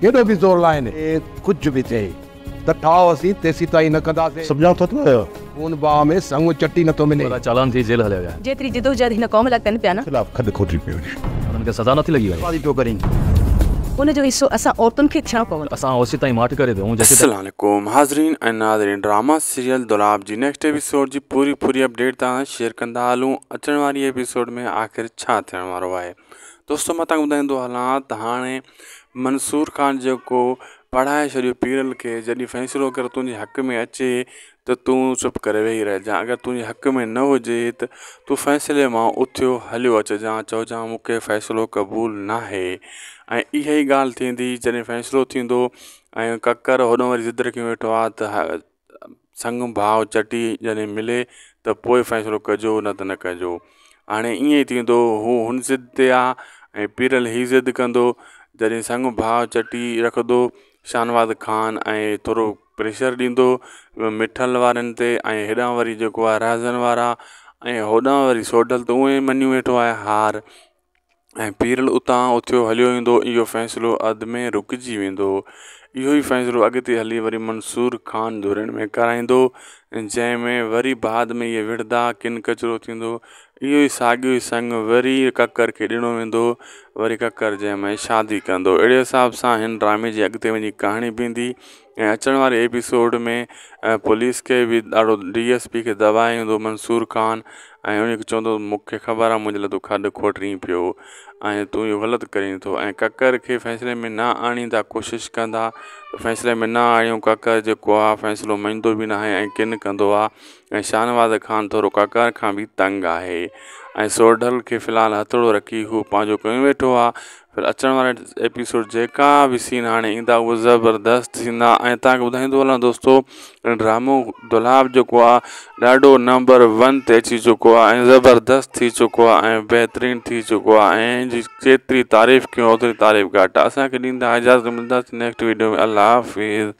ڪيڏو به زور لائين. ڪجهه به ٿئي ته ٺاهه اسين تيسيتائين نه ڪنداسين. سمجهان ٿو ته. خون باهه ۾ سڱ چٽي نٿو ملي. وارا چالان ٿي جيل هليا ويا. جيتري جدوجهد هن قوم لاء ڪن پيا نه. خلاف کڏ کوٽي پيو وڃي. انهن کي سزا نٿي لڳي وڃي. بازي پيو ڪرين. ان جو حصو اسان عورتن کي ٿيڻو پوندو. اسان اوسيتائين ماٺ ڪري ويهون جيسيتائين. السلام عليڪم حاضرين ۽ ناظرين ڊراما سيريل دولاب جي نيڪسٽ ايپيسوڊ جي پوري پوري اپڊيٽ توهان سان شيئر ڪندا هلون اچڻ واري ايپيسوڊ ۾ آخر ڇا ٿيڻ وارو آهي دوستو مان توهان کي ٻڌائيندو هلان ته هاڻي منصور خان جيڪو پڙهائي ڇڏيو پيرل کي جڏهن فيصلو اگر تنهنجي حق ۾ اچي ته تون چپ ڪري ويهي رهجان اگر تنهنجي حق ۾ نه هجي ته تون فيصلي مان اٿيو هليو اچجان چئجان مون کي فيصلو قبول ناهي ۽ اها ئي ڳالهه ٿيندي جڏهن فيصلو ٿيندو ۽ ڪڪر هوڏانهن وري ضد رکيو ويٺو آهي ته سڱ ڀاء چٽي جڏهن ملي ته پوء فيصلو ڪجو نه ته نه ڪجو هاڻي ائين ئي ٿيندو هو هن ضد تي آ ۽ پيرل هي ضد ڪندو جڏهن سڱ ڀاء چٽي رکندو شاهنواز خان ۽ ٿورو پريشر ڏيندو مٺل وارن تي ۽ هيڏانهن وري جيڪو آهي رهزن وارا ۽ هوڏانهن وري سوڍل ته اونئن ئي مڃي ويٺو آهي هار ۽ پيرل اتان اٿيو هليو ويندو اهو فيصلو اڌ ۾ رڪجي ويندو اهو ئي فيصلو اڳتي هلي وري منصور خان ڌرين ۾ ڪرائيندو جنهن ۾ وري بعد ۾ اهي وڙهندا ڪن ڪچرو ٿيندو اهو ئي ساڳيو ئي سڱ وري ڪڪر کي ڏنو ويندو وري ڪڪر جنهن ۾ شادي ڪندو اهڙي حساب سان هن ڊرامي جي اڳتي وڃي ڪهاڻي بيهندي ۽ اچڻ واري ايپيسوڊ ۾ پوليس کي به ڏاڍو ڊي ايس پي کي دٻائيندو منصور خان ۽ ان کي چوندو مون کي خبر آهي منهنجي لاء تون کڏ کوٽين پيو ۽ تون اهو غلط ڪرين ٿو ۽ ڪڪر کي فيصلي ۾ نه آڻيندا ڪوشش ڪندا فيصلي ۾ نه آڻيو ڪڪر جيڪو آهي فيصلو مڃيندو به ناهي ۽ ڪن ڪندو آهي ۽ شاهنواز خان ٿورو ڪڪر کان به تنگ آهي ۽ سوڍل کي في الحال هٿڙو رکي هو پنهنجو ڪيون ويٺو آهي ڦر اچڻ وارا ايپيسوڊ جيڪا به سين هاڻي ايندا اهي زبردست ٿيندا ۽ توهان کي ٻڌائيندو هلان دوستو ڊرامو دولاب جيڪو آ ڏاڍو نمبر ون تي اچي چڪو آ ۽ زبردست ٿي چڪو آ ۽ بهترين ٿي چڪو آ ۽ جي جيتري تعريف ڪيون اوتري تعريف گهٽ آ اسان کي ڏيندا اجازت ملنداسين نيڪسٽ ويڊيو ۾ الله حافظ.